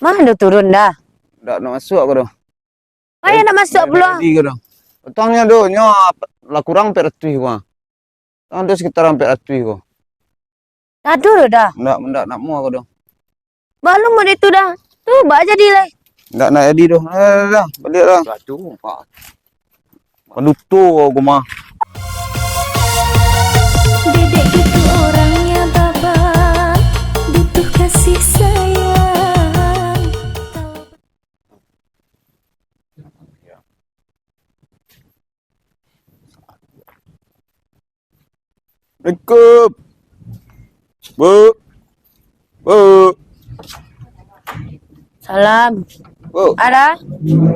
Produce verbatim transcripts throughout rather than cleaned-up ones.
Mano turun dah? Ndak nak masuak ko doh. Mano nak masuak pulo? Tadi ko doh. Utangnyo doh, nyo lah kurang ampek ratuih ko. Utangnyo sekitar ampek ratuih ko. Ado doh dah. Ndak, ndak nak mua ko doh. Balum ado itu dah. Tu, ba jadi lai. Ndak nak jadi doh. Dah, dah, dah. Baliak dah. Satu, Pak. Panutup aku mah. Dedek gitu orangnya, Baba, butuh kasih sayang. Assalamualaikum. Bu. Bu. Salam. Bu. Ada?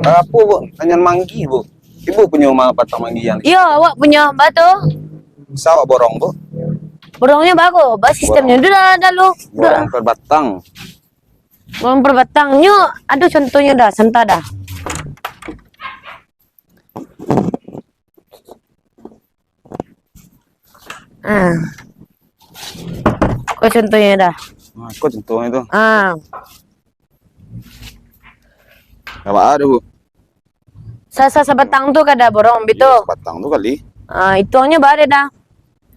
Apo, Bu? Tanyo manggih, Bu. Ibu punyo ma-, batang manggih yang... Iyo, awak punyo. Ba tu? Bisa awak borong, Bu? Borongnyo bagus. Ba sistemnyo. Borong. Duduk lah, dah lu. Duduk lah. Borong per batang. Borong per batang. Nyo, ado contohnyo dah, santa dah. Ah. Ko contohnyo dah. Ah, ko contohnyo tu. Ah. Ndak baa doh, Bu. Sa-, sa-, sabatang tu kada borong, bitu? Iyo, sabatang tu kali. Ah, ituangnyo baa dah.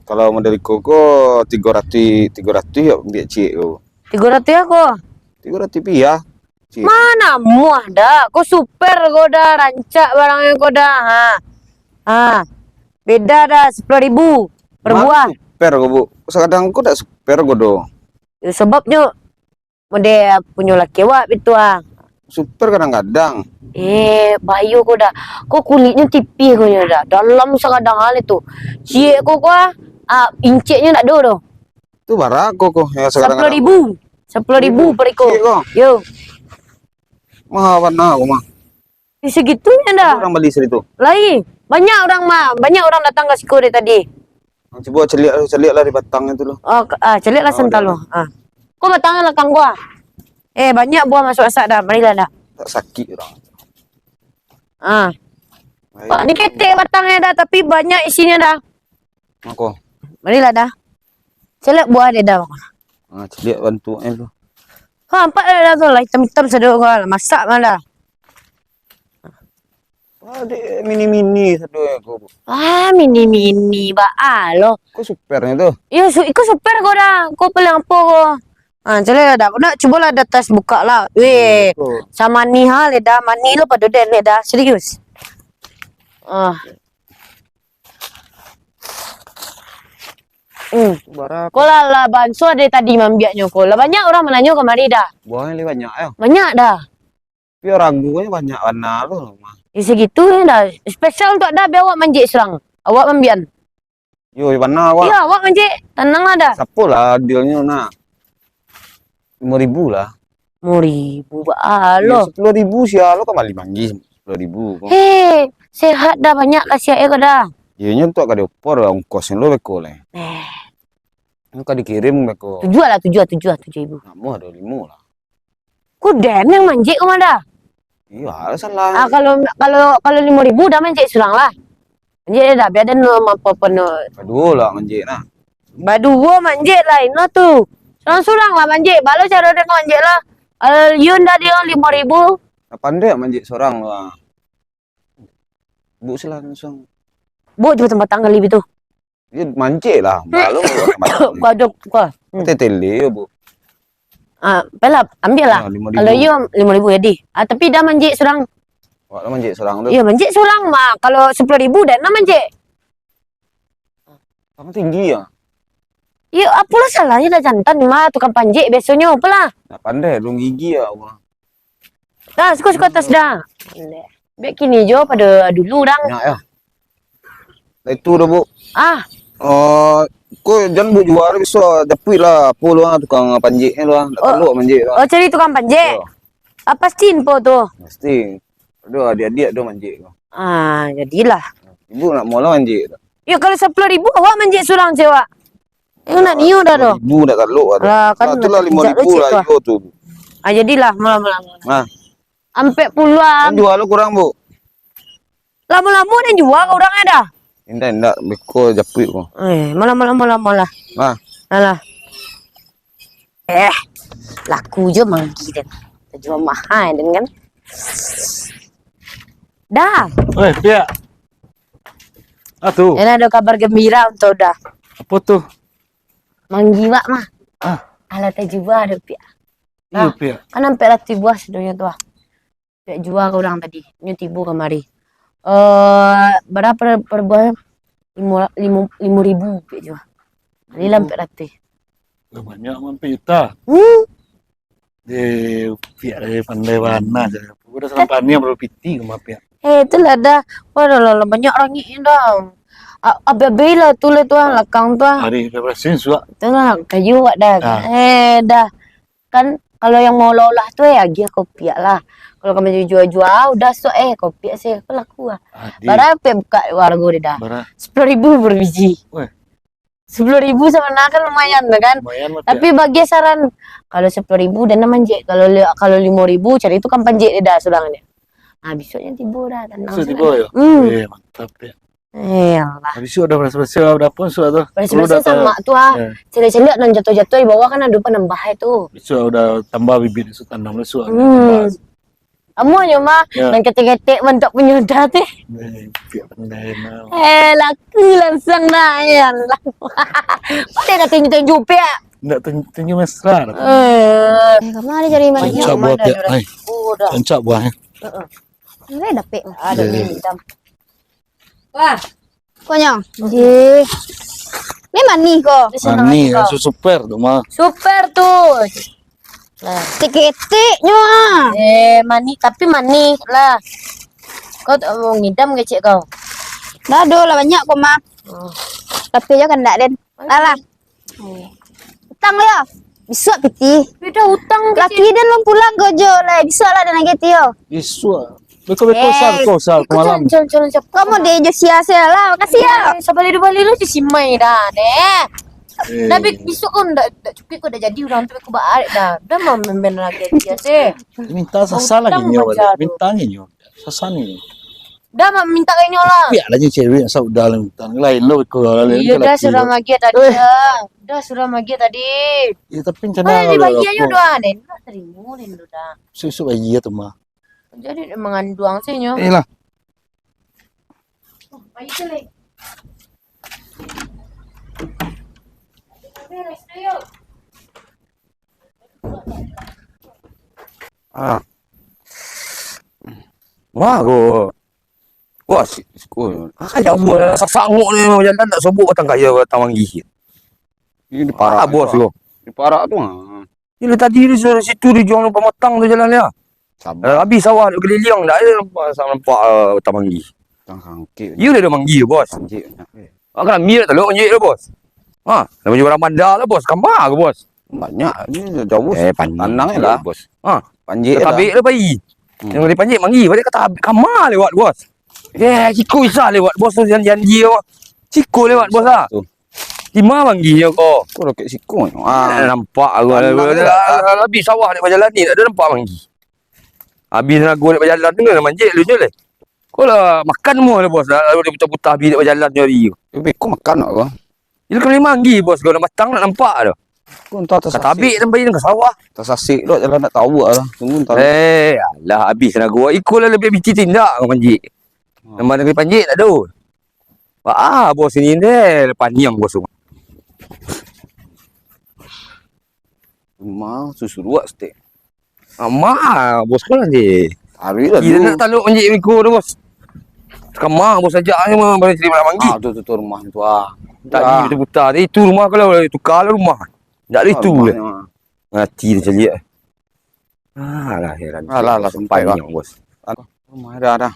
Kalau model iko ko tigo ratuih, tigo ratuih yo ambiak ciek ko. Tigo ratuih ako? Tigo ratuih piah. Cik. Mano muah dah, ko super ko dah, rancak barangnyo ko dah. Ha. Ha. Beda dah, sapuluah ribu per buah. Mano super ko, Bu? Sakadang ko dak super ko doh. Yo, sababnyo model punyo laki awak bitu ah. Super kadang-kadang. Eh, bahayo ko dah. Ko kulitnyo tipih ko nyo dah. Dalam sakadang hal itu. Ciek ko ko ah, ah, inceknyo dak ado doh. Tu bara ko, ko, yang sakadang-kadang? Sapuluah ribu. Sapuluah ribu per iko. Ciek ko. Yo. Maha bana ko mah. Di sagitunyo dah. Urang bali situ? Lai. Banyak urang mah. Banyak urang datang ka siko dari tadi. Cubo caliak, caliak lah di batangnyo tu lo. Oh, ka-, ah, caliak lah santa lo. Ah. Ko batangnyo lakang ko ah. Eh, banyak buah masuak asak dah. Marilah dah. Tak sakik urang. Ah. Baik. Pak, ni ketek batangnyo dah, tapi banyak isinyo dah. Mako. Marilah dah. Caliak buah dek dah. Ah, caliak bantuaknyo tu. Ha, nampak dah, dah tu lah, itam-itam sado ko lah. Masak mah dah. Ah, dek mini-mini sado ko. Ah, mini-mini baa lo. Ko supernyo tu? Iyo, su-, iko super ko dah. Ko paling apo ko? Ah, caliak dah. Nak cubolah dah tes buka lah. Weh, tu. Samanih ha le dah, manih lo pado den le dah. Serius. Ah. Hmm. Bara. Ko lah, lah banso dari tadi maambiaknyo ko. Lah banyak urang mananyo kamari dah. Buahnyo lai banyak, yo? Banyak dah. Tapi ragonyo banyak bana tu mah. Yo, sagitu dah. Spesial untuak dah, bia awak manjek surang. Awak maambiak. Yo, bana awak. Iyo, awak manjek. Tanang lah dah. Sapo lah dealnyo nak? Limo ribu lah. Limo ribu, baa lo. Iyo, sapuluah ribu sia lo ka bali manggih sapuluah ribu ko. Hei, sehat dah, banyak kasiak e ko dah. Iyo, nyo tu ka diopor lah, ongkosnyo lo beko lai. Eh. Nyo ka dikirim beko. Tujuah lah, tujuah, tujuah, tujuah ribu. Namuah ado limo lah. Ko den yang manjek ko mah dah. Iyo, salah. Ah, kalau, kalau, kalau limo ribu dah manjek surang lah. Manjek dah, bia den lo mampo penuh. Baduo lah manjek nah. Baduo manjek lah, ino tu. Surang-surang lah manjek. Baa lo caro den manjek lah. Kalau Yun tadi kan limo ribu. Nah, pandai manjek surang tu ah. Bu sih langsung. Bu cuma tempat tanggal lebih tu. Iyo manjek lah. Baa lo manjek. Kau ada, kau. Hmm. Tetele yo, Bu. Ah, apolah, ambiak lah. Ah, limo ribu. Kalau iyo, limo ribu jadi. Ah, tapi dah manjek surang. Awak lah manjek surang tu. Iyo, manjek surang mah. Kalau sapuluah ribu dah nak manjek. Samo tinggi yo. Iyo, apolah salahnyo dah jantan mah, tukang panjek biasonyo, apolah. Nak pandai dong gigi yo, Allah. Dah, suko-suko atas dah. Biak kini jo pado dulu dang. Nyak yo. Lah itu dah, Bu. Ah. Oh, ko jan Bu jua, bisa japuik lah. Apo lu ah, tukang panjeknyo lu ah. Ndak talok manjek lu ah. Oh, cari tukang panjek? Yo. Ah, pasti info tu. Pasti. Aduh, adiak-adiak tu manjek tu. Ah, jadilah. Ibu nak mula manjek tu. Yo, kalau sapuluah ribu awak manjek surang cewak. Eh, nak niu dah tu. Limo ribu dah talok dah tu. Alah, kan itulah limo ribu lah yo tu. Ah, jadilah, mula, mula, mula. Nah. Ampek puluah. Kan jua lo kurang, Bu. Lamo-lamo den jua ka urang e dah. Indak, indak, beko japuik ko. Eh, malah, malah, malah, malah. Nah. Alah. Eh, laku jo manggih den. Tajua mahal den kan. Dah. Weh, Piak. Ah, tu. Ena ado kabar gambira untuak Uda. Apo tu? Manggi wak mah. Ah. Alah tajua ado, Piak. Iyo, Piak. Kan ampek ratuih buah sadonyo tu ah. Piak jua ka urang tadi. Nyo tibo kamari. Eh, bara per, per buah? Limo, limo, limo ribu Piak jua. Tadi lah ampek ratuih. Lah banyak mah ampek juta. Hmm. Eh, Piak lai pandai bana je. Uda salang paniang baru piti rumah Piak. Eh, itulah dah. Wah, dah lah, lah banyak rangik ni dah. A-, abih-abih lah tu lah tu ah, lakang tu ah. Hari dah berasing suak. Itulah, kayu awak dah. Ah. Eh, dah. Kan kalau yang mau olah-olah tu, eh, agiah ka Piak lah. Kalau kami jua-jua, Uda suak, eh, ka Piak se, aku laku lah. Adik. Bara Piak buka hargo dia dah? Bara? Sepuluh ribu per biji. Weh. Sepuluh ribu sabananyo kan lumayan tu kan. Lumayan lah, Piak. Tapi bagi saran, kalau sepuluh ribu Uda nan manjek, kalau li-, kalau limo ribu cari tukang panjek dia dah surang dia. Ah, bisuaknyo tibo dah, tanang. Bisuak tibo yo? Hmm. Eh, mantap, Piak. Eh, alah. Bisuak dah berasa-berasa, dah pun suak tu. Berasa-berasa samak tu ah. Eh. Caliak-caliak nan jatuah-jatuah di bawah kan ado panambah ai tu. Bisuak udah tambah bibit, bisuak tanam lah suak. Hmm. Tambah. Amuahnyo mah, yo, nan ketek-ketek bantuak punyo Uda tu. Eh, Piak pandai nah. Eh, laku langsung nah, ya Allah. Pandai dah tunjuk-tunjuk, Piak. Ndak tun-, tunjuk mesra dah. Eh. Eh, kama ado cari manih? Rancak buah, Piak. Ai. Oh, dah. Rancak buah, eh. Heeh. Ni dapek. Ada ni hitam. Wah. Konyo. Jih. Ni manih ko. Manih, su-, super tu mah. Super tu. Nah. Ketek-keteknyo ah. Eh, manih, tapi manih lah. Kau tak mau ngidam kecek kau? Dah, ado lah banyak ko mah. Hmm. Tapi jo kandak den. Lah, lah. Utang yo. Bisuak piti. Beda utang. Laki den lun pulang ko jo lai. Bisuak lah den agiah ti yo. Bisuak. Beko-beko sal ko, sal ko malam. Calon, calon, calon siapa? Kamu deh jo sia-sia lah. Makasih yo. Eh, sabali dua bali lu si Mai dah deh. Eh. Tapi bisuak kau ndak, ndak cukup kau dah jadi urang tu, kau baarek dah. Dah mau main-main lagi dia sih. Minta sasa lagi nyo. Minta nyo. Sasan ni. Dah, Mak, minta ka inyo lah. Bialah je cewek, asal udah lah minta. Lain lo, iko lah, lain. Iyo, dah surang agiah tadi dah. Dah surang agiah tadi. Ya, tapi rencana kalau dibagi ajo dah, den. Nak tarimo den tu dah. Esok-esok bagi ya tu, mah. Jadi dia manganduang sih nyo. Eh lah. Bagi tu, leh. Ah. Wah, ko. Wah, si, si, ko. Ah, jauah lah, sasangok ni, jalan tak sobok batang kayu, batang manggih. Ini di parak. Ah, bos ko. Di parak tu, ah. Ini tadi di situ, di juang pamatang tu jalan dia. Sabar. Eh, habis sawah dek keliliang, dak ada nampak, nampak, eh, batang manggih. Batang sangkik. Iyo, dah ada manggih, bos. Sangkik banyak. Awak kan ambil tak lewat manjek tu, bos. Ha, nama jual Ramadan lah, bos. Kama ke, bos? Banyak. Ni jauh, bos. Eh, panjang. Tanang je lah, bos. Ha. Panjek lah. Tabik lah, pai. Hmm. Yang boleh panjek, manggih. Balik kata, kama lewat, bos. Eh, siko bisa lewat, bos. Tu janji-janji, bos. Siko lewat, bos, ah. Tu. Di ma manggihnyo ko? Ko roket siko. Ah. Eh, nampak aku. Tanang je lah. Habis sawah dek bajalan ni, tak ada nampak manggih. Habis nago dek bajalan tu, nak manjek lu je leh. Ko lah makan muah lah, bos. Lalu dia putar-putar habis dek bajalan nyo hari tu. Tapi ko makan awak ko. Ila kami manggih, bos, ko nak batang nak nampak tu. Ko entah tasasik. Ka tabik sampai ka sawah. Tasasik tu jalan nak tahu lah. Tunggu entah. Eh, alah, habis nago. Iko lah lebih biti tindak ko manjek. Hmm. Nambah negeri panjek tak ada. Wah, ah, bos ini deh, paniang bos tu. Rumah susuruak stek. Amak, bos ko lah je. Hari lah. Kira tu nak taluk manjek miko tu, bos. Kama bos ajak ni mah, bari cari barang manggih. Ah, tu, tu, tu rumah tu, ah. Tadi putar-putar. Tadi tu rumah ko lah, tukar lah rumah. Ndak ada itu lah. Mati dia caliak. Ah, lah, heran. Alah, lah, sampai lah, bos. Alah, rumah dah, dah.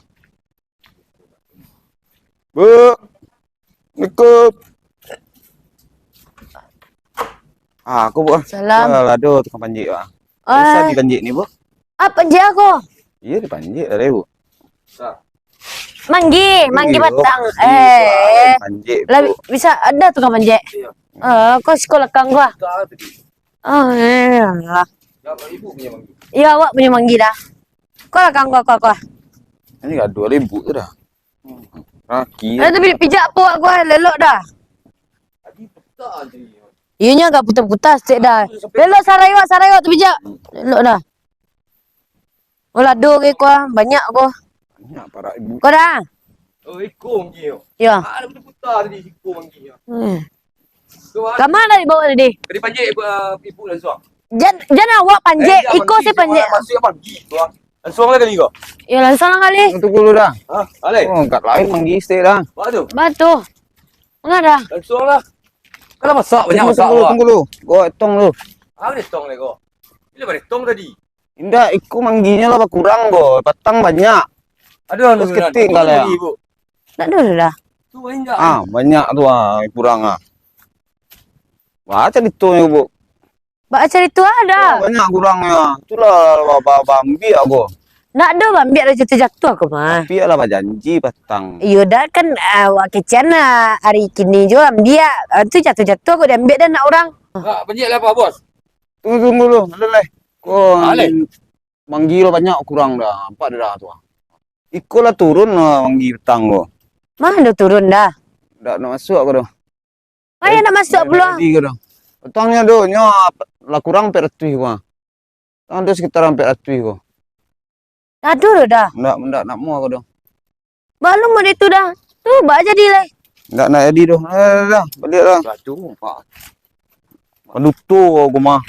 Bu. Assalamualaikum. Ah, aku, Bu. Salam. Ah, aduh, tukang panjek, ah. Ah. Biasa dipanjek ni, Bu. Ah, panjek aku. Iya, dipanjek tadi, Bu. Manggih, manggih batang. Eh, panjek, lah, Bu. Bisa ada tukang panjek. Iya. Ah, kau sekolah kang gua. Ah, eh, alah. Iya, awak punya manggih dah. Kau lah kang gua, kau, kau. Ini gaduh lah ibu tu dah. Kaki. Eh, tapi pijak puak gua, lelok dah. Iyonyo agak putar-putar stek dah. Lelok sarai wak, sarai wak tu pijak. Lelok dah. Oh, lado ke ko, banyak ko. Banyak parak ibu. Ko dah? Oh, iko manggih yo. Ya. Ah, ada putar tadi iko manggih yo. Hmm. Kama lah dibawa tadi? Tadi panjek ibu, ah, ibu langsung. Jan, jan awak panjek, eh, iko se panjek. Masuk panggih tu ah. Langsung lah kali ko. Ya, langsung lah kali. Tunggu dulu dah. Ha, alai. Oh, angkat lain manggih stek dah. Ba tu. Ba tu. Manga dah? Langsung lah. Kan dah masak, banyak masak. Tunggu dulu, tunggu dulu. Ko etong dulu. Ah, ada etong lagi ko. Bila ada etong tadi? Indak, iko manggihnyo lah bakurang ko. Patang banyak. Aduh, anu, terus ketik kali ya. Ibu. Tak ada dah. Tu banyak. Ah, banyak tu ah, kurang ah. Wah, caritonyo, Bu. Baa carito ado? Oh, banyak kurangnyo. Itulah ba-, ba-, baambiak ko. Ndak ado baambiak, dah jatuah-jatuah ko mah. Tapi lah bajanji patang. Iyo dah kan, ah, awak kecekan lah hari kini jo ambiak. Ah, tu jatuah-jatuah ko diambiak dah anak urang. Ah, banyak lah, Pak Bos. Tunggu, tunggu dulu, ada lai. Ko, ah, lai. Manggih banyak kurang dah, nampak dah tu. Iko lah turun lah manggih patang ko. Mah dah turun dah? Ndak nak masuak ko doh. Ai, eh, nak masuak pulo. Jadi ko doh. Patang nyo ado, nyo lah kurang ampek ratuih ko. Patang ado sekitar ampek ratuih ko. Ado doh dah. Ndak, ndak, ndak muah ko doh. Balum ado tu dah. Tu, baa jadi lai. Ndak, ndak jadi doh. Dah, dah, dah. Baliak lah. Batu, Pak. Paduto ko mah.